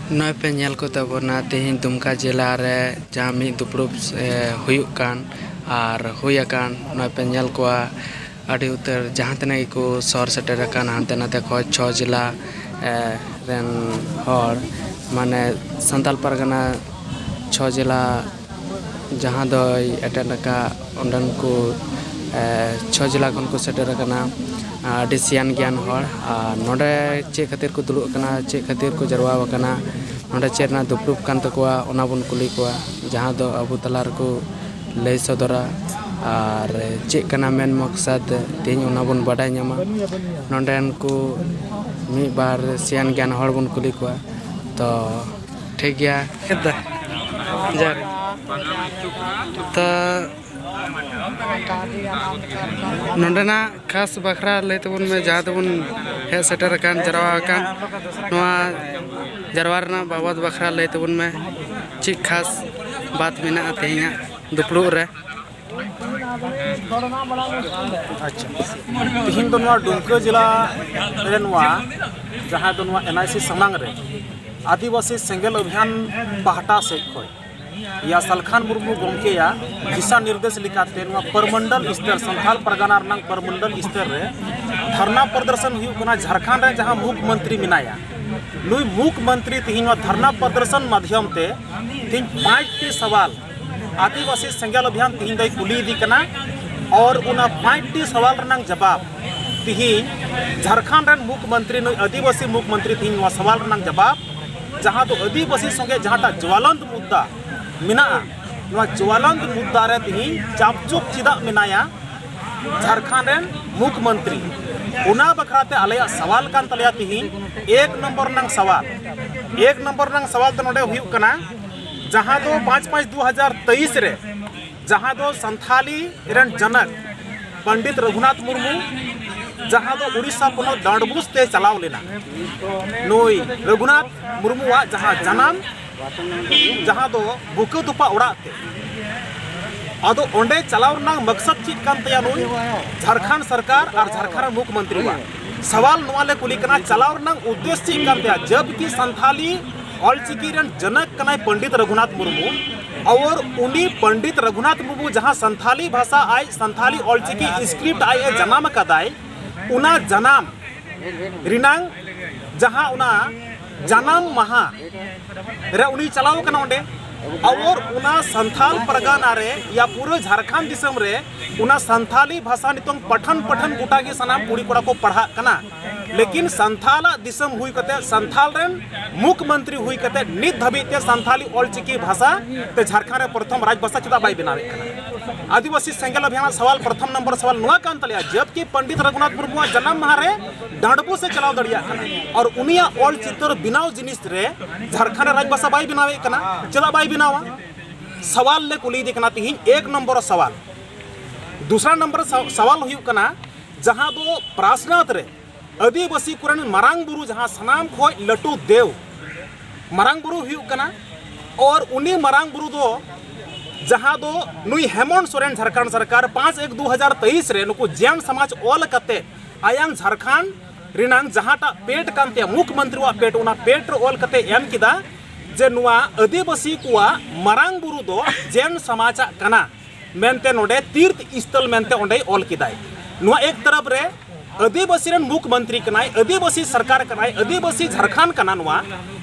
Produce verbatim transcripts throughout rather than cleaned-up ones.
ᱱᱚᱜᱼᱚᱭ ᱯᱮ ᱧᱮᱞ ᱠᱚ ᱛᱟᱵᱚᱱᱟ, ᱛᱮᱦᱮᱧ ᱫᱩᱢᱠᱟ ᱡᱮᱞᱟ ᱨᱮ ᱡᱟᱦᱟᱸ ᱢᱤᱫ ᱫᱩᱯᱲᱩᱵ, ᱮ, ᱦᱩᱭᱩᱜ ᱠᱟᱱ ᱟᱨ ᱦᱩᱭ ᱟᱠᱟᱱ, ᱱᱚᱜᱼᱚᱭ ᱯᱮ ᱧᱮᱞ ᱠᱚᱣᱟ ᱟᱹᱰᱤ ᱩᱛᱟᱹᱨ ᱡᱟᱦᱟᱸ ᱛᱤᱱᱟᱹᱜ ᱜᱮᱠᱚ ᱥᱚᱦᱚᱨ ᱥᱮᱴᱮᱨ ᱟᱠᱟᱱ ᱦᱟᱱᱛᱮ ᱱᱟᱛᱮ ᱠᱷᱚᱱ ᱪᱷᱚ ᱡᱮᱞᱟ, ᱮ, ᱨᱮᱱ ᱦᱚᱲ, ᱢᱟᱱᱮ ᱥᱟᱱᱛᱟᱞ ᱯᱟᱨᱜᱟᱱᱟ ᱪᱷᱚ ᱡᱮᱞᱟ ᱡᱟᱦᱟᱸ ᱫᱚᱭ ᱮᱴᱮᱱᱰ ᱟᱠᱟᱫ, ᱚᱸᱰᱮᱱ ᱠᱚ, ᱮ, ᱪᱷᱚ ᱡᱮᱞᱟ ᱠᱷᱚᱱ ᱠᱚ ᱥᱮᱴᱮᱨ ᱟᱠᱟᱱᱟ᱾ ᱟᱹᱰᱤ ᱥᱮᱭᱟᱱ ᱜᱮᱭᱟᱱ ᱦᱚᱲ᱾ ᱟᱨ ᱱᱚᱰᱮ ᱪᱮᱫ ᱠᱷᱟᱹᱛᱤᱨ ᱠᱚ ᱫᱩᱲᱩᱵ ᱟᱠᱟᱱᱟ, ᱪᱮᱫ ᱠᱷᱟᱹᱛᱤᱨ ᱠᱚ ᱡᱟᱨᱣᱟ ᱟᱠᱟᱱᱟ, ᱱᱚᱰᱮ ᱪᱮᱫ ᱨᱮᱱᱟᱜ ᱫᱩᱯᱲᱩᱵ ᱠᱟᱱ ᱛᱟᱠᱚᱣᱟ, ᱚᱱᱟ ᱵᱚᱱ ᱠᱩᱞᱤ ᱠᱚᱣᱟ, ᱡᱟᱦᱟᱸ ᱫᱚ ᱟᱵᱚ ᱛᱟᱞᱟ ᱨᱮᱠᱚ ᱞᱟᱹᱭ ᱥᱚᱫᱚᱨᱟ᱾ ᱟᱨ ᱪᱮᱫ ᱠᱟᱱᱟ ᱢᱮᱱ ᱢᱚᱠᱥᱟᱫ, ᱛᱮᱦᱮᱧ ᱚᱱᱟ ᱵᱚᱱ ᱵᱟᱰᱟᱭ ᱧᱟᱢᱟ᱾ ᱱᱚᱰᱮᱱ ᱠᱚ ᱢᱤᱫ ᱵᱟᱨ ᱥᱮᱭᱟᱱ ᱜᱮᱭᱟᱱ ᱦᱚᱲ ᱵᱚᱱ ᱠᱩᱞᱤ ᱠᱚᱣᱟ᱾ ᱛᱚ, ᱴᱷᱤᱠ ᱜᱮᱭᱟ᱾ ᱡᱚᱦᱟᱨ᱾ ᱛᱚ, ᱱᱚᱰᱮᱱᱟᱜ ᱠᱷᱟᱥ ᱵᱟᱠᱷᱨᱟ ᱞᱟᱹᱭ ᱛᱟᱵᱚᱱ ᱢᱮ, ᱡᱟᱦᱟᱸ ᱛᱮᱵᱚᱱ ᱦᱮᱡ ᱥᱮᱴᱮᱨ ᱟᱠᱟᱱ, ᱡᱟᱨᱣᱟ ᱟᱠᱟᱱ, ᱱᱚᱣᱟ ᱡᱟᱨᱣᱟ ᱨᱮᱱᱟᱜ ᱵᱟᱵᱚᱫ ᱵᱟᱠᱷᱨᱟ ᱞᱟᱹᱭ ᱛᱟᱵᱚᱱ ᱢᱮ, ᱪᱮᱫ ᱠᱷᱟᱥ ᱵᱟᱛ ᱢᱮᱱᱟᱜᱼᱟ ᱛᱮᱦᱮᱧᱟᱜ ᱫᱩᱯᱲᱩᱵ ᱨᱮ? ᱟᱪᱪᱷᱟ, ᱛᱤᱦᱤᱧ ᱫᱚ ᱱᱚᱣᱟ ᱰᱩᱢᱠᱟᱹ ᱡᱮᱞᱟ ᱨᱮ ᱱᱚᱣᱟ, ᱡᱟᱦᱟᱸ ᱫᱚ ᱱᱚᱣᱟ ᱮᱱ ᱟᱭ ᱥᱤ ᱥᱟᱢᱟᱝ ᱨᱮ ᱟᱹᱫᱤᱵᱟᱹᱥᱤ ᱥᱮᱸᱜᱮᱞ ᱚᱵᱷᱤᱭᱟᱱ ᱯᱟᱦᱴᱟ ᱥᱮᱫ ᱠᱷᱚᱱ ᱤᱭᱟ ᱥᱟᱞᱠᱷᱟᱱ ᱢᱩᱨᱢᱩ ᱜᱚᱢᱠᱮᱭᱟᱜ ᱫᱤᱥᱟ ᱱᱤᱨᱫᱮᱥ ᱞᱮᱠᱟᱛᱮ ᱱᱚᱣᱟ ᱯᱚᱨᱢᱚᱱᱰᱚᱞ ᱥᱛᱚᱨ, ᱥᱟᱱᱛᱷᱟᱞ ᱯᱟᱨᱜᱟᱱᱟ ᱨᱮᱱᱟᱜ ᱯᱚᱨᱢᱚᱱᱰᱚᱞ ᱥᱛᱚᱨ ᱨᱮ ᱫᱷᱟᱨᱱᱟ ᱯᱨᱚᱫᱚᱨᱥᱚᱱ ᱦᱩᱭᱩᱜ ᱠᱟᱱᱟ᱾ ᱡᱷᱟᱲᱠᱷᱚᱸᱰ ᱨᱮ ᱡᱟᱦᱟᱸ ᱢᱩᱠᱷ ᱢᱚᱱᱛᱨᱤ ᱢᱮᱱᱟᱭᱟ, ᱱᱩᱭ ᱢᱩᱠᱷ ᱢᱚᱱᱛᱨᱤ ᱛᱤᱦᱤᱧ ᱱᱚᱣᱟ ᱫᱷᱟᱨᱱᱟ ᱯᱨᱚᱫᱚᱨᱥᱚᱱ ᱢᱟᱫᱷᱭᱚᱢ ᱛᱮ ᱛᱤᱦᱤᱧ ᱯᱟᱸᱪᱴᱤ ᱥᱟᱣᱟᱞ ᱟᱹᱫᱤᱵᱟᱹᱥᱤ ᱥᱮᱸᱜᱮᱞ ᱚᱵᱷᱤᱭᱟᱱ ᱛᱤᱦᱤᱧ ᱫᱚᱭ ᱠᱩᱞᱤ ᱤᱫᱤ ᱠᱟᱱᱟ᱾ ᱟᱨ ᱚᱱᱟ ᱯᱟᱸᱪᱴᱤ ᱥᱟᱣᱟᱞ ᱨᱮᱱᱟᱜ ᱡᱟᱵᱟᱵ ᱛᱤᱦᱤᱧ ᱡᱷᱟᱲᱠᱷᱚᱸᱰ ᱨᱮᱱ ᱢᱩᱠᱷ ᱢᱚᱱᱛᱨᱤ, ᱱᱩᱭ ᱟᱹᱫᱤᱵᱟᱹᱥᱤ ᱢᱩᱠᱷ ᱢᱚᱱᱛᱨᱤ ᱛᱤᱦᱤᱧ ᱱᱚᱣᱟ ᱥᱟᱣᱟᱞ ᱨᱮᱱᱟᱜ ᱡᱟᱵᱟᱵ, ᱡᱟᱦᱟᱸ ᱫᱚ ᱟᱹᱫᱤᱵᱟᱹᱥᱤ ᱥᱚᱸᱜᱮ ᱡᱟᱦᱟᱸᱴᱟᱜ ᱡᱣᱟᱞᱚᱱᱛ ᱢᱩᱫᱽᱫᱟ ᱢᱮᱱᱟᱜᱼᱟ, ᱱᱚᱣᱟ ᱡᱣᱟᱞᱚᱱᱛ ᱢᱩᱫᱽᱫᱟ ᱨᱮ ᱛᱤᱦᱤᱧ ᱪᱟᱯᱪᱩᱯ ᱪᱮᱫᱟᱜ ᱢᱮᱱᱟᱭᱟ ᱡᱷᱟᱲᱠᱷᱚᱸᱰ ᱨᱮᱱ ᱢᱩᱠᱷ ᱢᱚᱱᱛᱨᱤ? ᱚᱱᱟ ᱵᱟᱠᱷᱨᱟ ᱛᱮ ᱟᱞᱮᱭᱟᱜ ᱥᱟᱣᱟᱞ ᱠᱟᱱ ᱛᱟᱞᱮᱭᱟ ᱛᱤᱦᱤᱧ ᱮᱠ ᱱᱚᱢᱵᱚᱨ ᱨᱮᱱᱟᱜ ᱥᱟᱣᱟᱞ᱾ ᱮᱠ ᱱᱚᱢᱵᱚᱨ ᱨᱮᱱᱟᱜ ᱥᱟᱣᱟᱞ ᱫᱚ ᱱᱚᱰᱮ ᱦᱩᱭᱩᱜ ᱠᱟᱱᱟ, ᱡᱟᱦᱟᱸ ᱫᱚ ᱯᱟᱸᱪ ᱯᱟᱸᱪ ᱫᱩ ᱦᱟᱡᱟᱨ ᱛᱮᱭᱤᱥ ᱨᱮ, ᱡᱟᱦᱟᱸ ᱫᱚ ᱥᱟᱱᱛᱷᱟᱞᱤ ᱨᱮᱱ ᱡᱚᱱᱚᱠ ᱯᱚᱱᱰᱤᱛ ᱨᱚᱜᱷᱩᱱᱟᱛᱷ ᱢᱩᱨᱢᱩ, ᱡᱟᱦᱟᱸ ᱫᱚ ᱩᱲᱤᱥᱥᱟ ᱯᱚᱱᱚᱛ ᱰᱟᱸᱰᱵᱩᱥ ᱛᱮ ᱪᱟᱞᱟᱣ ᱞᱮᱱᱟ, ᱱᱩᱭ ᱨᱚᱜᱷᱩᱱᱟᱛᱷ ᱢᱩᱨᱢᱩᱣᱟᱜ ᱡᱟᱦᱟᱸ ᱡᱟᱱᱟᱢ, ᱡᱟᱦᱟᱸ ᱫᱚ ᱵᱩᱠᱟᱹ ᱛᱚᱯᱟ ᱚᱲᱟᱜ ᱛᱮ, ᱟᱫᱚ ᱚᱸᱰᱮ ᱪᱟᱞᱟᱣ ᱨᱮᱱᱟᱜ ᱢᱚᱠᱥᱚᱫ ᱪᱮᱫ ᱠᱟᱱ ᱛᱟᱭᱟ ᱱᱩᱭ ᱡᱷᱟᱲᱠᱷᱚᱸᱰ ᱥᱚᱨᱠᱟᱨ ᱟᱨ ᱡᱷᱟᱲᱠᱷᱚᱸᱰ ᱨᱮᱱ ᱢᱩᱠᱷ ᱢᱚᱱᱛᱨᱤᱣᱟᱜ? ᱥᱟᱣᱟᱞ ᱱᱚᱣᱟ ᱞᱮ ᱠᱩᱞᱤ ᱠᱟᱱᱟ, ᱪᱟᱞᱟᱣ ᱨᱮᱱᱟᱜ ᱩᱫᱽᱫᱮᱥ ᱪᱮᱫ ᱠᱟᱱ ᱛᱟᱭᱟ? ᱡᱟᱵᱠᱤ ᱥᱟᱱᱛᱷᱟᱞᱤ ᱚᱞᱪᱤᱠᱤ ᱨᱮᱱ ᱡᱚᱱᱚᱠ ᱠᱟᱱᱟᱭ ᱯᱚᱱᱰᱤᱛ ᱨᱚᱜᱷᱩᱱᱟᱛᱷ ᱢᱩᱨᱢᱩ᱾ ᱟᱨ ᱩᱱᱤ ᱯᱚᱱᱰᱤᱛ ᱨᱚᱜᱷᱩᱱᱟᱛᱷ ᱢᱩᱨᱢᱩ ᱡᱟᱦᱟᱸ ᱥᱟᱱᱛᱷᱟᱞᱤ ᱵᱷᱟᱥᱟ ᱟᱡ ᱥᱟᱱᱛᱷᱟᱞᱤ ᱚᱞᱪᱤᱠᱤ ᱥᱠᱨᱤᱯᱴ ᱟᱡ ᱮ ᱡᱟᱱᱟᱢ ᱟᱠᱟᱫᱟᱭ, ᱚᱱᱟ ᱡᱟᱱᱟᱢ ᱨᱮᱱᱟᱝ ᱡᱟᱦᱟᱸ ᱚᱱᱟ ᱡᱟᱱᱟᱢ ᱢᱟᱦᱟ ᱨᱮ ᱩᱱᱤ ᱪᱟᱞᱟᱣ ᱠᱟᱱᱟ ᱚᱸᱰᱮ᱾ ᱟᱨ ᱚᱱᱟ ᱥᱟᱱᱛᱷᱟᱞ ᱯᱟᱨᱜᱟᱱᱟ ᱨᱮ ᱭᱟ ᱯᱩᱨᱟᱹ ᱡᱷᱟᱲᱠᱷᱚᱸᱰ ᱫᱤᱥᱚᱢ ᱨᱮ ᱚᱱᱟ ᱥᱟᱱᱛᱷᱟᱞᱤ ᱵᱷᱟᱥᱟ ᱱᱤᱛᱚᱝ ᱯᱟᱴᱷᱟᱱ ᱯᱟᱴᱷᱟᱱ ᱜᱚᱴᱟ ᱜᱮ ᱥᱟᱱᱟᱢ ᱠᱩᱲᱤ ᱠᱚᱲᱟ ᱠᱚ ᱯᱟᱲᱦᱟᱜ ᱠᱟᱱᱟ᱾ ᱞᱮᱠᱤᱱ ᱥᱟᱱᱛᱷᱟᱞᱟᱜ ᱫᱤᱥᱚᱢ ᱦᱩᱭ ᱠᱟᱛᱮ, ᱥᱟᱱᱛᱷᱟᱞ ᱨᱮᱱ ᱢᱩᱠᱷ ᱢᱚᱱᱛᱨᱤ ᱦᱩᱭ ᱠᱟᱛᱮ ᱱᱤᱛ ᱫᱷᱟᱹᱵᱤᱡ ᱛᱮ ᱥᱟᱱᱛᱷᱟᱞᱤ ᱚᱞᱪᱤᱠᱤ ᱵᱷᱟᱥᱟ ᱛᱮ ᱡᱷᱟᱲᱠᱷᱚᱸᱰ ᱨᱮ ᱯᱨᱚᱛᱷᱚᱢ ᱨᱟᱡᱽ ᱵᱷᱟᱥᱟ ᱪᱮᱫᱟᱜ ᱵᱟᱭ ᱵᱮᱱᱟᱣᱮᱫ ᱠᱟᱱᱟ? ᱟᱹᱫᱤᱵᱟᱹᱥᱤ ᱥᱮᱸᱜᱮᱞ ᱚᱵᱷᱤᱭᱟᱱ ᱥᱟᱣᱟᱞ ᱯᱨᱚᱛᱷᱚᱢ ᱱᱚᱢᱵᱚᱨ ᱥᱟᱣᱟᱞ ᱱᱚᱣᱟ ᱠᱟᱱ ᱛᱟᱞᱮᱭᱟ, ᱡᱚᱵᱠᱤ ᱯᱚᱱᱰᱤᱛ ᱨᱚᱜᱷᱩᱱᱟᱛᱷ ᱢᱩᱨᱢᱩᱣᱟᱜ ᱡᱟᱱᱟᱢ ᱢᱟᱦᱟ ᱨᱮ ᱰᱟᱸᱰᱵᱳᱥ ᱮ ᱪᱟᱞᱟᱣ ᱫᱟᱲᱮᱭᱟᱜ ᱠᱟᱱᱟ, ᱟᱨ ᱩᱱᱤᱭᱟᱜ ᱚᱞ ᱪᱤᱛᱟᱹᱨ ᱵᱮᱱᱟᱣ ᱡᱤᱱᱤᱥ ᱨᱮ ᱡᱷᱟᱲᱠᱷᱚᱸᱰ ᱨᱮ ᱨᱟᱡᱽ ᱵᱷᱟᱥᱟ ᱵᱟᱭ ᱵᱮᱱᱟᱣᱮᱫ ᱠᱟᱱᱟ᱾ ᱪᱮᱫᱟᱜ ᱵᱟᱭ ᱵᱮᱱᱟᱣᱟ? ᱥᱟᱣᱟᱞ ᱞᱮ ᱠᱩᱞᱤᱭᱮᱫᱮ ᱠᱟᱱᱟ ᱛᱤᱦᱤᱧ ᱮᱠ ᱱᱚᱢᱵᱚᱨ ᱥᱟᱣᱟᱞ᱾ ᱫᱩᱥᱨᱟ ᱱᱚᱢᱵᱚᱨ ᱥᱟ-, ᱥᱟᱣᱟᱞ ᱦᱩᱭᱩᱜ ᱠᱟᱱᱟ, ᱡᱟᱦᱟᱸ ᱫᱚ ᱯᱨᱟᱥᱱᱟᱛᱷ ᱨᱮ ᱟᱹᱫᱤᱵᱟᱹᱥᱤ ᱠᱚᱨᱮᱱ ᱢᱟᱨᱟᱝ ᱵᱩᱨᱩ, ᱡᱟᱦᱟᱸ ᱥᱟᱱᱟᱢ ᱠᱷᱚᱱ ᱞᱟᱹᱴᱩ ᱫᱮᱣ, ᱢᱟᱨᱟᱝ ᱵᱩᱨᱩ ᱦᱩᱭᱩᱜ ᱠᱟᱱᱟ᱾ ᱟᱨ ᱩᱱᱤ ᱢᱟᱨᱟᱝ ᱵᱩᱨᱩ ᱫᱚ, ᱡᱟᱦᱟᱸ ᱫᱚ ᱱᱩᱭ ᱦᱮᱢᱚᱱᱛ ᱥᱚᱨᱮᱱ, ᱡᱷᱟᱲᱠᱷᱚᱸᱰ ᱥᱚᱨᱠᱟᱨ ᱯᱟᱸᱪ ᱮᱠ ᱫᱩ ᱦᱟᱡᱟᱨ ᱛᱮᱭᱤᱥ ᱨᱮ ᱱᱩᱠᱩ ᱡᱮᱱ ᱥᱚᱢᱟᱡᱽ ᱚᱞ ᱠᱟᱛᱮ ᱟᱭᱟᱝ ᱡᱷᱟᱲᱠᱷᱚᱸᱰ ᱨᱮᱱᱟᱝ ᱡᱟᱦᱟᱸᱴᱟᱜ ᱯᱮᱴ ᱠᱟᱱ ᱛᱟᱭᱟ, ᱢᱩᱠᱷ ᱢᱚᱱᱛᱨᱤᱣᱟᱜ ᱯᱮᱴ, ᱚᱱᱟ ᱯᱮᱴ ᱨᱮ ᱚᱞ ᱠᱟᱛᱮ ᱮᱢ ᱠᱮᱫᱟ ᱡᱮ ᱱᱚᱣᱟ ᱟᱹᱫᱤᱵᱟᱹᱥᱤ ᱠᱚᱣᱟᱜ ᱢᱟᱨᱟᱝ ᱵᱩᱨᱩ ᱫᱚ ᱡᱮᱱ ᱥᱚᱢᱟᱡᱟᱜ ᱠᱟᱱᱟ ᱢᱮᱱᱛᱮ ᱱᱚᱰᱮ ᱛᱤᱨᱛᱷ ᱥᱛᱷᱚᱞ ᱢᱮᱱᱛᱮ ᱚᱸᱰᱮᱭ ᱚᱞ ᱠᱮᱫᱟᱭ᱾ ᱱᱚᱣᱟ ᱮᱠ ᱛᱚᱨᱚᱯ ᱨᱮ ᱟᱹᱫᱤᱵᱟᱹᱥᱤ ᱨᱮᱱ ᱢᱩᱠᱷ ᱢᱚᱱᱛᱨᱤ ᱠᱟᱱᱟᱭ, ᱟᱹᱫᱤᱵᱟᱹᱥᱤ ᱥᱚᱨᱠᱟᱨ ᱠᱟᱱᱟᱭ, ᱟᱹᱫᱤᱵᱟᱹᱥᱤ ᱡᱷᱟᱲᱠᱷᱚᱸᱰ ᱠᱟᱱᱟ ᱱᱚᱣᱟ,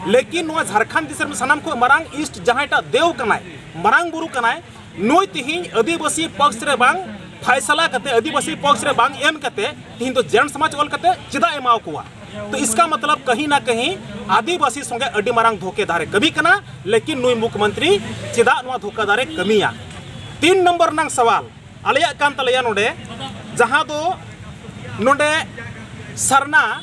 ᱞᱮᱠᱤᱱ ᱱᱚᱣᱟ ᱡᱷᱟᱲᱠᱷᱚᱸᱰ ᱫᱤᱥᱚᱢ ᱨᱮ ᱥᱟᱱᱟᱢ ᱠᱷᱚᱱ ᱢᱟᱨᱟᱝ ᱤᱥᱴ ᱡᱟᱦᱟᱸᱭᱴᱟᱜ ᱫᱮᱣ ᱠᱟᱱᱟᱭ, ᱢᱟᱨᱟᱝ ᱵᱩᱨᱩ ᱠᱟᱱᱟᱭ, ᱱᱩᱭ ᱛᱤᱦᱤᱧ ᱟᱹᱫᱤᱵᱟᱹᱥᱤ ᱯᱚᱠᱥ ᱨᱮ ᱵᱟᱝ ᱯᱷᱟᱭᱥᱟᱞᱟ ᱠᱟᱛᱮ, ᱟᱹᱫᱤᱵᱟᱹᱥᱤ ᱯᱚᱠᱥ ᱨᱮ ᱵᱟᱝ ᱮᱢ ᱠᱟᱛᱮ ᱛᱤᱦᱤᱧ ᱫᱚ ᱡᱮᱱ ᱥᱚᱢᱟᱡᱽ ᱚᱞ ᱠᱟᱛᱮ ᱪᱮᱫᱟᱜ ᱮ ᱮᱢᱟᱣ ᱠᱚᱣᱟ? ᱛᱚ ᱤᱥᱠᱟ ᱢᱚᱛᱞᱚᱵ ᱠᱟᱹᱦᱤ ᱱᱟ ᱠᱟᱹᱦᱤ ᱟᱹᱫᱤᱵᱟᱹᱥᱤ ᱥᱚᱸᱜᱮ ᱟᱹᱰᱤ ᱢᱟᱨᱟᱝ ᱫᱷᱳᱠᱮᱫᱷᱟᱨᱮ ᱠᱟᱹᱢᱤ ᱠᱟᱱᱟ, ᱞᱮᱠᱤᱱ ᱱᱩᱭ ᱢᱩᱠᱷ ᱢᱚᱱᱛᱨᱤ ᱪᱮᱫᱟᱜ ᱱᱚᱣᱟ ᱫᱷᱳᱠᱮᱫᱷᱟᱨᱮ ᱠᱟᱹᱢᱤᱭᱟ? ᱛᱤᱱ ᱱᱚᱢᱵᱚᱨ ᱨᱮᱱᱟᱝ ᱥᱟᱣᱟᱞ ᱟᱞᱮᱭᱟᱜ ᱠᱟᱱ ᱛᱟᱞᱮᱭᱟ ᱱᱚᱰᱮ, ᱡᱟᱦᱟᱸ ᱫᱚ ᱱᱚᱰᱮ ᱥᱟᱨᱱᱟ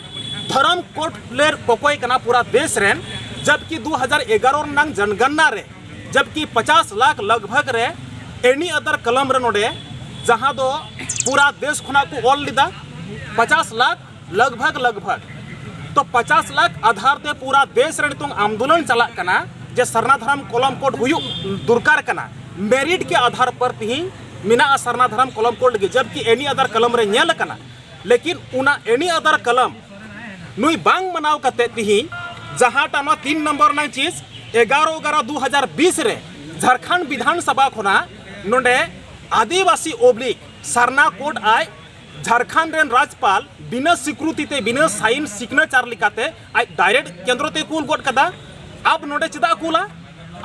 ᱫᱷᱚᱨᱚᱢ ᱠᱳᱰ ᱞᱮ ᱠᱚᱠᱚᱭ ᱠᱟᱱᱟ ᱯᱩᱨᱟ ᱫᱮᱥ ᱨᱮᱱ, ᱡᱚᱵᱠᱤ ᱫᱩ ᱦᱟᱡᱟᱨ ᱮᱜᱟᱨᱚ ᱨᱮᱱᱟᱝ ᱡᱚᱱᱜᱚᱱᱱᱟ ᱨᱮ ᱡᱚᱵᱠᱤ ᱯᱚᱪᱟᱥ ᱞᱟᱠᱷ ᱞᱟᱜᱽᱵᱷᱟᱜᱽ ᱨᱮ ᱮᱱᱤ ᱟᱫᱟᱨ ᱠᱚᱞᱚᱢ ᱨᱮ ᱱᱚᱰᱮ, ᱡᱟᱦᱟᱸ ᱫᱚ ᱯᱩᱨᱟ ᱫᱮᱥ ᱠᱷᱚᱱᱟᱜ ᱠᱚ ᱚᱞ ᱞᱮᱫᱟ, ᱯᱚᱪᱟᱥ ᱞᱟᱠᱷ ᱞᱟᱜᱽᱵᱷᱟᱜᱽ, ᱞᱟᱜᱽᱵᱷᱟᱜᱽ᱾ ᱛᱚ ᱯᱚᱪᱟᱥ ᱞᱟᱠᱷ ᱟᱫᱷᱟᱨ ᱛᱮ ᱯᱩᱨᱟ ᱫᱮᱥ ᱨᱮ ᱱᱤᱛᱚᱝ ᱟᱱᱫᱳᱞᱚᱱ ᱪᱟᱞᱟᱜ ᱠᱟᱱᱟ ᱡᱮ ᱥᱟᱨᱱᱟ ᱫᱷᱚᱨᱚᱢ ᱠᱚᱞᱚᱢ ᱠᱳᱰ ᱦᱩᱭᱩᱜ ᱫᱚᱨᱠᱟᱨ ᱠᱟᱱᱟ᱾ ᱢᱮᱨᱤᱴ ᱠᱮ ᱟᱫᱷᱟᱨ ᱯᱟᱨ ᱛᱤᱦᱤᱧ ᱢᱮᱱᱟᱜᱼᱟ ᱥᱟᱨᱱᱟ ᱫᱷᱚᱨᱚᱢ ᱠᱚᱞᱚᱢ ᱠᱳᱰ ᱜᱮ, ᱡᱚᱵᱠᱤ ᱮᱱᱤ ᱟᱫᱟᱨ ᱠᱚᱞᱚᱢ ᱨᱮ ᱧᱮᱞ ᱟᱠᱟᱱᱟ᱾ ᱞᱮᱠᱤᱱ ᱚᱱᱟ ᱮᱱᱤ ᱟᱫᱟᱨ ᱠᱚᱞᱚᱢ ᱱᱩᱭ ᱵᱟᱝ ᱢᱟᱱᱟᱣ ᱠᱟᱛᱮ ᱛᱤᱦᱤᱧ ᱡᱟᱦᱟᱸᱴᱟᱜ ᱱᱚᱣᱟ ᱛᱤᱱ ᱱᱚᱢᱵᱚᱨ ᱨᱮᱱᱟᱜ ᱪᱤᱡᱽ ᱮᱜᱟᱨᱚ ᱮᱜᱟᱨᱚ ᱫᱩ ᱦᱟᱡᱟᱨ ᱵᱤᱥ ᱨᱮ ᱡᱷᱟᱲᱠᱷᱚᱸᱰ ᱵᱤᱫᱷᱟᱱ ᱥᱚᱵᱷᱟ ᱠᱷᱚᱱᱟᱜ ᱱᱚᱰᱮ ᱟᱹᱫᱤᱵᱟᱹᱥᱤ ᱚᱵᱽᱞᱤᱠ ᱥᱟᱨᱱᱟ ᱠᱳᱰ ᱟᱡ ᱡᱷᱟᱲᱠᱷᱚᱸᱰ ᱨᱮᱱ ᱨᱟᱡᱽᱯᱟᱞ ᱵᱤᱱᱟᱹ ᱥᱤᱠᱨᱩᱛᱤ ᱛᱮ, ᱵᱤᱱᱟᱹ ᱥᱟᱭᱤᱱ ᱥᱤᱜᱽᱱᱮᱪᱟᱨ ᱞᱮᱠᱟᱛᱮ ᱟᱡ ᱰᱟᱭᱨᱮᱠᱴ ᱠᱮᱱᱫᱨᱚ ᱛᱮ ᱠᱩᱞ ᱜᱚᱫ ᱠᱟᱫᱟ᱾ ᱟᱵ ᱱᱚᱰᱮ ᱪᱮᱫᱟᱜ ᱠᱩᱞᱟ?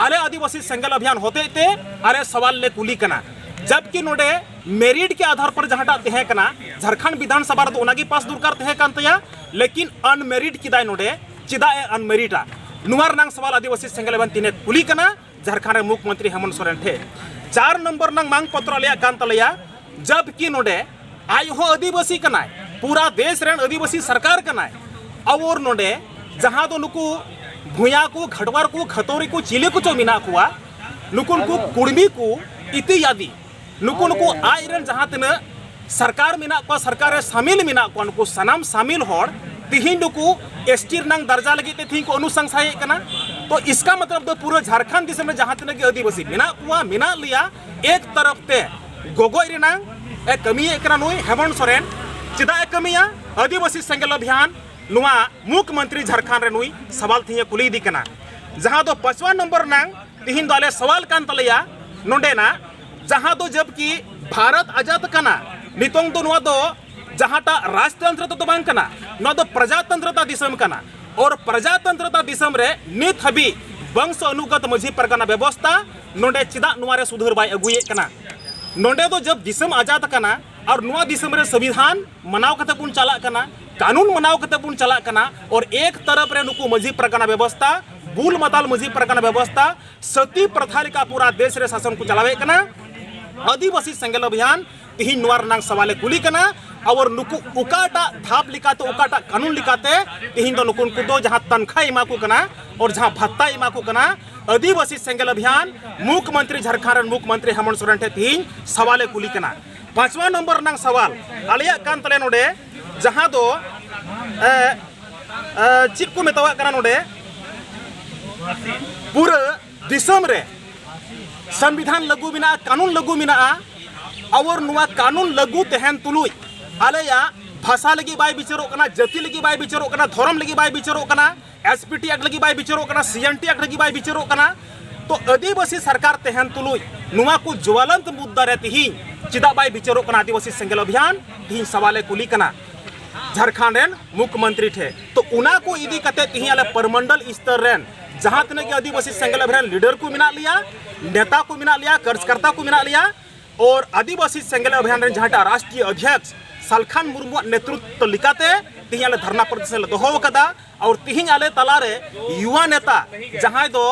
ᱟᱞᱮ ᱟᱹᱫᱤᱵᱟᱹᱥᱤ ᱥᱮᱸᱜᱮᱞ ᱚᱵᱷᱤᱭᱟᱱ ᱦᱚᱛᱮᱡ ᱛᱮ ᱟᱞᱮ ᱥᱟᱣᱟᱞ ᱞᱮ ᱠᱩᱞᱤ ᱠᱟᱱᱟ, ᱡᱟᱵᱠᱤ ᱱᱚᱰᱮ ᱢᱮᱨᱤᱴ ᱠᱮ ᱟᱫᱷᱟᱨ ᱯᱟᱨ ᱡᱟᱦᱟᱸᱴᱟᱜ ᱛᱟᱦᱮᱸ ᱠᱟᱱᱟ, ᱡᱷᱟᱲᱠᱷᱚᱸᱰ ᱵᱤᱫᱷᱟᱱ ᱥᱚᱵᱷᱟ ᱨᱮᱫᱚ ᱚᱱᱟᱜᱮ ᱯᱟᱥ ᱫᱚᱨᱠᱟᱨ ᱛᱟᱦᱮᱸ ᱠᱟᱱ ᱛᱟᱭᱟ, ᱞᱮᱠᱤᱱ ᱟᱱᱢᱮᱨᱤᱴ ᱠᱮᱫᱟᱭ ᱱᱚᱰᱮ᱾ ᱪᱮᱫᱟᱜ ᱮ ᱟᱱᱢᱮᱨᱤᱴᱟ? ᱱᱚᱣᱟ ᱨᱮᱱᱟᱝ ᱥᱟᱣᱟᱞ ᱟᱹᱫᱤᱵᱟᱹᱥᱤ ᱥᱮᱸᱜᱮᱞ ᱚᱵᱷᱤᱭᱟᱱ ᱛᱤᱦᱤᱧ ᱮ ᱠᱩᱞᱤ ᱠᱟᱱᱟ ᱡᱷᱟᱲᱠᱷᱚᱸᱰ ᱨᱮ ᱢᱩᱠᱷᱭᱚᱢᱚᱱᱛᱨᱤ ᱦᱮᱢᱚᱱᱛ ᱥᱚᱨᱮᱱ ᱴᱷᱮᱱ᱾ ᱪᱟᱨ ᱱᱚᱢᱵᱚᱨ ᱨᱮᱱᱟᱝ ᱢᱟᱝ ᱯᱚᱛᱨᱚ ᱟᱞᱮᱭᱟᱜ ᱠᱟᱱ ᱛᱟᱞᱮᱭᱟ, ᱡᱟᱵᱠᱤ ᱱᱚᱰᱮ ᱟᱡ ᱦᱚᱸ ᱟᱹᱫᱤᱵᱟᱹᱥᱤ ᱠᱟᱱᱟᱭ, ᱯᱩᱨᱟ ᱫᱮᱥ ᱨᱮᱱ ᱟᱹᱫᱤᱵᱟᱹᱥᱤ ᱥᱚᱨᱠᱟᱨ ᱠᱟᱱᱟᱭ᱾ ᱟᱵᱚᱨ ᱱᱚᱰᱮ ᱡᱟᱦᱟᱸ ᱫᱚ ᱱᱩᱠᱩ ᱵᱷᱩᱭᱟ ᱠᱚ, ᱠᱷᱟᱴᱣᱟᱨ ᱠᱚ, ᱠᱷᱟᱹᱛᱚᱨᱤ ᱠᱚ, ᱪᱤᱞᱤ ᱠᱚᱪᱚ ᱢᱮᱱᱟᱜ ᱠᱚᱣᱟ, ᱱᱩᱠᱩ ᱱᱩᱠᱩ ᱠᱩᱲᱢᱤ ᱠᱚ, ᱤᱛᱤᱭᱟᱫᱤ, ᱱᱩᱠᱩ ᱱᱩᱠᱩ ᱟᱡ ᱨᱮᱱ ᱡᱟᱦᱟᱸ ᱛᱤᱱᱟᱹᱜ ᱥᱚᱨᱠᱟᱨ ᱢᱮᱱᱟᱜ ᱠᱚᱣᱟ, ᱥᱚᱨᱠᱟᱨ ᱨᱮ ᱥᱟᱢᱤᱞ ᱢᱮᱱᱟᱜ ᱠᱚᱣᱟ, ᱱᱩᱠᱩ ᱥᱟᱱᱟᱢ ᱥᱟᱢᱤᱞ ᱦᱚᱲ ᱛᱤᱦᱤᱧ ᱱᱩᱠᱩ ᱮᱥ ᱴᱤ ᱨᱮᱱᱟᱝ ᱫᱟᱨᱡᱟ ᱞᱟᱹᱜᱤᱫ ᱛᱮ ᱛᱤᱦᱤᱧ ᱠᱚ ᱚᱱᱩᱥᱟᱝᱥᱟᱭᱮᱫ ᱠᱟᱱᱟ᱾ ᱛᱚ ᱤᱥᱠᱟ ᱢᱚᱛᱞᱚᱵ ᱫᱚ ᱯᱩᱨᱟᱹ ᱡᱷᱟᱲᱠᱷᱚᱸᱰ ᱫᱤᱥᱚᱢ ᱨᱮ ᱡᱟᱦᱟᱸ ᱛᱤᱱᱟᱹᱜ ᱜᱮ ᱟᱹᱫᱤᱵᱟᱹᱥᱤ ᱢᱮᱱᱟᱜ ᱠᱚᱣᱟ, ᱢᱮᱱᱟᱜ ᱞᱮᱭᱟ, ᱮᱠ ᱛᱚᱨᱚᱯ ᱛᱮ ᱜᱚᱜᱚᱡ ᱨᱮᱱᱟᱝ ᱮ ᱠᱟᱹᱢᱤᱭᱮᱫ ᱠᱟᱱᱟ ᱱᱩᱭ ᱦᱮᱢᱚᱱᱛ ᱥᱚᱨᱮᱱ᱾ ᱪᱮᱫᱟᱜ ᱮ ᱠᱟᱹᱢᱤᱭᱟ? ᱟᱹᱫᱤᱵᱟᱹᱥᱤ ᱥᱮᱸᱜᱮᱞ ᱚᱵᱷᱤᱭᱟᱱ ᱱᱚᱣᱟ ᱢᱩᱠᱷᱭᱚᱢᱚᱱᱛᱨᱤ ᱡᱷᱟᱲᱠᱷᱚᱸᱰ ᱨᱮ ᱱᱩᱭ ᱥᱟᱣᱟᱞ ᱛᱤᱦᱤᱧ ᱮ ᱠᱩᱞᱤ ᱤᱫᱤ ᱠᱟᱱᱟ᱾ ᱡᱟᱦᱟᱸ ᱫᱚ ᱯᱟᱸᱪᱣᱟ ᱱᱚᱢᱵᱚᱨ ᱨᱮᱱᱟᱝ ᱛᱤᱦᱤᱧ ᱫᱚ ᱟᱞᱮ ᱥᱟᱣᱟᱞ ᱠᱟᱱ ᱛᱟᱞᱮᱭᱟ ᱱᱚᱰᱮᱱᱟᱜ, ᱡᱟᱦᱟᱸ ᱫᱚ ᱡᱟᱵᱠᱤ ᱵᱷᱟᱨᱚᱛ ᱟᱡᱟᱫ ᱠᱟᱱᱟ, ᱱᱤᱛᱚᱝ ᱫᱚ ᱱᱚᱣᱟ ᱫᱚ ᱡᱟᱦᱟᱸᱴᱟᱜ ᱨᱟᱡᱽᱛᱚᱱᱛᱨᱚ ᱫᱚ ᱵᱟᱝ ᱠᱟᱱᱟ, ᱱᱚᱣᱟ ᱫᱚ ᱯᱨᱚᱡᱟᱛᱚᱱᱛᱨᱚᱛᱟ ᱫᱤᱥᱚᱢ ᱠᱟᱱᱟ᱾ ᱚᱨ ᱯᱨᱚᱡᱟᱛᱚᱱᱛᱨᱚᱛᱟ ᱫᱤᱥᱚᱢ ᱨᱮ ᱱᱤᱛ ᱦᱟᱹᱵᱤᱡ ᱵᱚᱝᱥᱚ ᱚᱱᱩᱜᱚᱛ ᱢᱟᱹᱡᱷᱤ ᱯᱟᱨᱜᱟᱱᱟ ᱵᱮᱵᱚᱥᱛᱟ ᱱᱚᱰᱮ ᱪᱮᱫᱟᱜ ᱱᱚᱣᱟ ᱨᱮ ᱥᱩᱫᱷᱟᱹᱨ ᱵᱟᱭ ᱟᱹᱜᱩᱭᱮᱫ ᱠᱟᱱᱟ? ᱱᱚᱰᱮ ᱫᱚ ᱡᱟᱵ ᱫᱤᱥᱚᱢ ᱟᱡᱟᱫ ᱟᱠᱟᱱᱟ ᱟᱨ ᱱᱚᱣᱟ ᱫᱤᱥᱚᱢ ᱨᱮ ᱥᱚᱝᱵᱤᱫᱷᱟᱱ ᱢᱟᱱᱟᱣ ᱠᱟᱛᱮ ᱵᱚᱱ ᱪᱟᱞᱟᱜ ᱠᱟᱱᱟ, ᱠᱟᱹᱱᱩᱱ ᱢᱟᱱᱟᱣ ᱠᱟᱛᱮ ᱵᱚᱱ ᱪᱟᱞᱟᱜ ᱠᱟᱱᱟ, ᱚᱨ ᱮᱠ ᱛᱚᱨᱚᱯ ᱨᱮ ᱱᱩᱠᱩ ᱢᱟᱹᱡᱷᱤ ᱯᱟᱨᱜᱟᱱᱟ ᱵᱮᱵᱚᱥᱛᱟ, ᱵᱩᱞ ᱢᱟᱛᱟᱞ ᱢᱟᱹᱡᱷᱤ ᱯᱟᱨᱜᱟᱱᱟ ᱵᱮᱵᱚᱥᱛᱟ, ᱥᱟᱹᱛᱤ ᱯᱨᱚᱛᱷᱟ ᱞᱮᱠᱟ ᱯᱩᱨᱟ ᱫᱮᱥ ᱨᱮ ᱥᱟᱥᱚᱱ ᱠᱚ ᱪᱟᱞᱟᱣᱮᱫ ᱠᱟᱱᱟ᱾ ᱟᱹᱫᱤᱵᱟᱹᱥᱤ ᱥᱮᱸᱜᱮᱞ ᱚᱵᱷᱤᱭᱟᱱ ᱛᱤᱦᱤᱧ ᱱᱚᱣᱟ ᱨᱮᱱᱟᱝ ᱥᱟᱣᱟᱞ ᱮ ᱠᱩᱞᱤ ᱠᱟᱱᱟ, ᱟᱵᱚ ᱱᱩᱠᱩ ᱚᱠᱟᱴᱟᱜ ᱫᱷᱟᱯ ᱞᱮᱠᱟᱛᱮ, ᱚᱠᱟᱴᱟᱜ ᱠᱟᱹᱱᱩᱱ ᱞᱮᱠᱟᱛᱮ ᱛᱤᱦᱤᱧ ᱫᱚ ᱱᱩᱠᱩ, ᱩᱱᱠᱩ ᱫᱚ ᱡᱟᱦᱟᱸ ᱛᱟᱱᱠᱷᱟᱭ ᱮᱢᱟ ᱠᱚ ᱠᱟᱱᱟ ᱟᱨ ᱡᱟᱦᱟᱸ ᱵᱷᱟᱛᱟᱭ ᱮᱢᱟ ᱠᱚ ᱠᱟᱱᱟ, ᱟᱹᱫᱤᱵᱟᱹᱥᱤ ᱥᱮᱸᱜᱮᱞ ᱚᱵᱷᱤᱭᱟᱱ ᱢᱩᱠᱷᱭᱚᱢᱚᱱᱛᱨᱤ, ᱡᱷᱟᱲᱠᱷᱚᱸᱰ ᱨᱮᱱ ᱢᱩᱠᱷᱭᱚᱢᱚᱱᱛᱨᱤ ᱦᱮᱢᱚᱱᱛ ᱥᱚᱨᱮᱱ ᱴᱷᱮᱱ ᱛᱤᱦᱤᱧ ᱥᱟᱣᱟᱞ ᱮ ᱠᱩᱞᱤ ᱠᱟᱱᱟ᱾ ᱯᱟᱸᱪᱣᱟ ᱱᱚᱢᱵᱚᱨ ᱨᱮᱱᱟᱝ ᱥᱟᱣᱟᱞ ᱟᱞᱮᱭᱟᱜ ᱠᱟᱱ ᱛᱟᱞᱮ ᱱᱚᱰᱮ, ᱡᱟᱦᱟᱸ ᱫᱚ, ᱮ, ᱮ, ᱪᱮᱫ ᱠᱚ ᱢᱮᱛᱟᱣᱟᱜ ᱠᱟᱱᱟ ᱱᱚᱰᱮ, ᱯᱩᱨᱟᱹ ᱫᱤᱥᱚᱢ ᱨᱮ ᱥᱚᱝᱵᱤᱫᱷᱟᱱ ᱞᱟᱹᱜᱩ ᱢᱮᱱᱟᱜᱼᱟ, ᱠᱟᱹᱱᱩᱱ ᱞᱟᱹᱜᱩ ᱢᱮᱱᱟᱜᱼᱟ, ᱟᱵᱚᱨ ᱱᱚᱣᱟ ᱠᱟᱹᱱᱩᱱ ᱞᱟᱹᱜᱩ ᱛᱟᱦᱮᱱ ᱛᱩᱞᱩᱡ ᱟᱞᱮᱭᱟᱜ ᱵᱷᱟᱥᱟ ᱞᱟᱹᱜᱤᱫ ᱵᱟᱭ ᱵᱤᱪᱟᱹᱨᱚᱜ ᱠᱟᱱᱟ, ᱡᱟᱹᱛᱤ ᱞᱟᱹᱜᱤᱫ ᱵᱟᱭ ᱵᱤᱪᱟᱹᱨᱚᱜ ᱠᱟᱱᱟ, ᱫᱷᱚᱨᱚᱢ ᱞᱟᱹᱜᱤᱫ ᱵᱟᱭ ᱵᱤᱪᱟᱹᱨᱚᱜ ᱠᱟᱱᱟ, ᱮᱥ ᱯᱤ ᱴᱤ ᱮᱠᱴ ᱞᱟᱹᱜᱤᱫ ᱵᱟᱭ ᱵᱤᱪᱟᱹᱨᱚᱜ ᱠᱟᱱᱟ, ᱥᱤ ᱮᱱ ᱴᱤ ᱮᱠᱴ ᱞᱟᱹᱜᱤᱫ ᱵᱟᱭ ᱵᱤᱪᱟᱹᱨᱚᱜ ᱠᱟᱱᱟ᱾ ᱛᱚ ᱟᱹᱫᱤᱵᱟᱹᱥᱤ ᱥᱚᱨᱠᱟᱨ ᱛᱟᱦᱮᱱ ᱛᱩᱞᱩᱡ ᱱᱚᱣᱟ ᱠᱚ ᱡᱩᱣᱟᱞᱟᱱᱛ ᱢᱩᱫᱽᱫᱟ ᱨᱮ ᱛᱤᱦᱤᱧ ᱪᱮᱫᱟᱜ ᱵᱟᱭ ᱵᱤᱪᱟᱹᱨᱚᱜ ᱠᱟᱱᱟ ᱟᱹᱫᱤᱵᱟᱹᱥᱤ ᱥᱮᱸᱜᱮᱞ ᱚᱵᱷᱤᱭᱟᱱ? ᱛᱤᱦᱤᱧ ᱥᱟᱣᱟᱞᱮ ᱠᱩᱞᱤ ᱠᱟᱱᱟ ᱡᱷᱟᱲᱠᱷᱚᱸᱰ ᱨᱮᱱ ᱢᱩᱠᱷᱭᱚᱢᱚᱱᱛᱨᱤ ᱴᱷᱮᱱ᱾ ᱛᱚ ᱚᱱᱟ ᱠᱚ ᱤᱫᱤ ᱠᱟᱛᱮ ᱛᱤᱦᱤᱧ ᱟᱞᱮ ᱯᱚᱨᱢᱚᱱᱰᱚᱞ ᱥᱛᱚᱨ ᱨᱮᱱ ᱡᱟᱦᱟᱸ ᱛᱤᱱᱟᱹᱜ ᱜᱮ ᱟᱹᱫᱤᱵᱟᱹᱥᱤ ᱥᱮᱸᱜᱮᱞ ᱚᱵᱷᱤᱭᱟᱱ ᱞᱤᱰᱟᱨ ᱠᱚ ᱢᱮᱱᱟᱜ ᱞᱮᱭᱟ, ᱱᱮᱛᱟ ᱠᱚ ᱢᱮᱱᱟᱜ ᱞᱮᱭᱟ, ᱠᱟᱨᱡᱽᱠᱟᱨᱛᱟ ᱠᱚ ᱢᱮᱱᱟᱜ ᱞᱮᱭᱟ, ᱟᱨ ᱟᱹᱫᱤᱵᱟᱹᱥᱤ ᱥᱮᱸᱜᱮᱞ ᱚᱵᱷᱤᱭᱟᱱ ᱨᱮᱱ ᱡᱟᱦᱟᱸᱴᱟᱜ ᱨᱟᱥᱴᱨᱤᱭᱚ ᱚᱫᱷᱭᱚᱠᱥ ᱥᱟᱞᱠᱷᱟᱱ ᱢᱩᱨᱢᱩᱣᱟᱜ ᱱᱮᱛᱨᱤᱛᱵ ᱞᱮᱠᱟᱛᱮ ᱛᱤᱦᱤᱧ ᱟᱞᱮ ᱫᱷᱟᱨᱱᱟ ᱯᱨᱚᱫᱚᱨᱥᱚᱱ ᱞᱮ ᱫᱚᱦᱚ ᱟᱠᱟᱫᱟ᱾ ᱟᱨ ᱛᱤᱦᱤᱧ ᱟᱞᱮ ᱛᱟᱞᱟᱨᱮ ᱭᱩᱣᱟ ᱱᱮᱛᱟ ᱡᱟᱦᱟᱸᱭ ᱫᱚ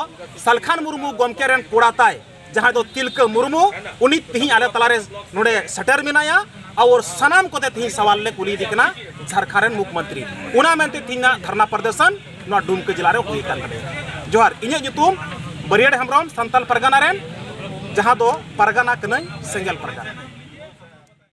ᱥᱟᱞᱠᱷᱟᱱ ᱢᱩᱨᱢᱩ ᱜᱚᱢᱠᱮ ᱨᱮᱱ ᱠᱚᱲᱟ ᱛᱟᱭ, ᱡᱟᱦᱟᱸᱭ ᱫᱚ ᱛᱤᱞᱠᱟᱹ ᱢᱩᱨᱢᱩ, ᱩᱱᱤ ᱛᱤᱦᱤᱧ ᱟᱞᱮ ᱛᱟᱞᱟᱨᱮ ᱱᱚᱰᱮ ᱥᱮᱴᱮᱨ ᱢᱮᱱᱟᱭᱟ᱾ ᱟᱨ ᱥᱟᱱᱟᱢ ᱠᱚᱛᱮ ᱛᱤᱦᱤᱧ ᱥᱟᱣᱟᱞ ᱞᱮ ᱠᱩᱞᱤᱭᱮᱫᱮ ᱠᱟᱱᱟ ᱡᱷᱟᱨᱠᱷᱚᱸᱰ ᱨᱮᱱ ᱢᱩᱠᱷᱭᱚᱢᱚᱱᱛᱨᱤ᱾ ᱚᱱᱟ ᱢᱮᱱᱛᱮ ᱛᱤᱦᱤᱧᱟᱜ ᱫᱷᱟᱨᱱᱟ ᱯᱨᱚᱫᱚᱨᱥᱚᱱ ᱱᱚᱣᱟ ᱰᱩᱢᱠᱟᱹ ᱡᱮᱞᱟ ᱨᱮ ᱦᱩᱭ ᱟᱠᱟᱱ ᱛᱟᱞᱮᱭᱟ᱾ ᱡᱚᱦᱟᱨ, ᱤᱧᱟᱹᱜ ᱧᱩᱛᱩᱢ ᱵᱟᱹᱨᱭᱟᱹᱲ ᱦᱮᱢᱵᱨᱚᱢ, ᱥᱟᱱᱛᱟᱞ ᱯᱟᱨᱜᱟᱱᱟ ᱨᱮᱱ, ᱡᱟᱦᱟᱸ ᱫᱚ ᱯᱟᱨᱜᱟᱱᱟ ᱠᱟᱹᱱᱟᱹᱧ, ᱥᱮᱸᱜᱮᱞ ᱯᱟᱨᱜᱟᱱᱟ᱾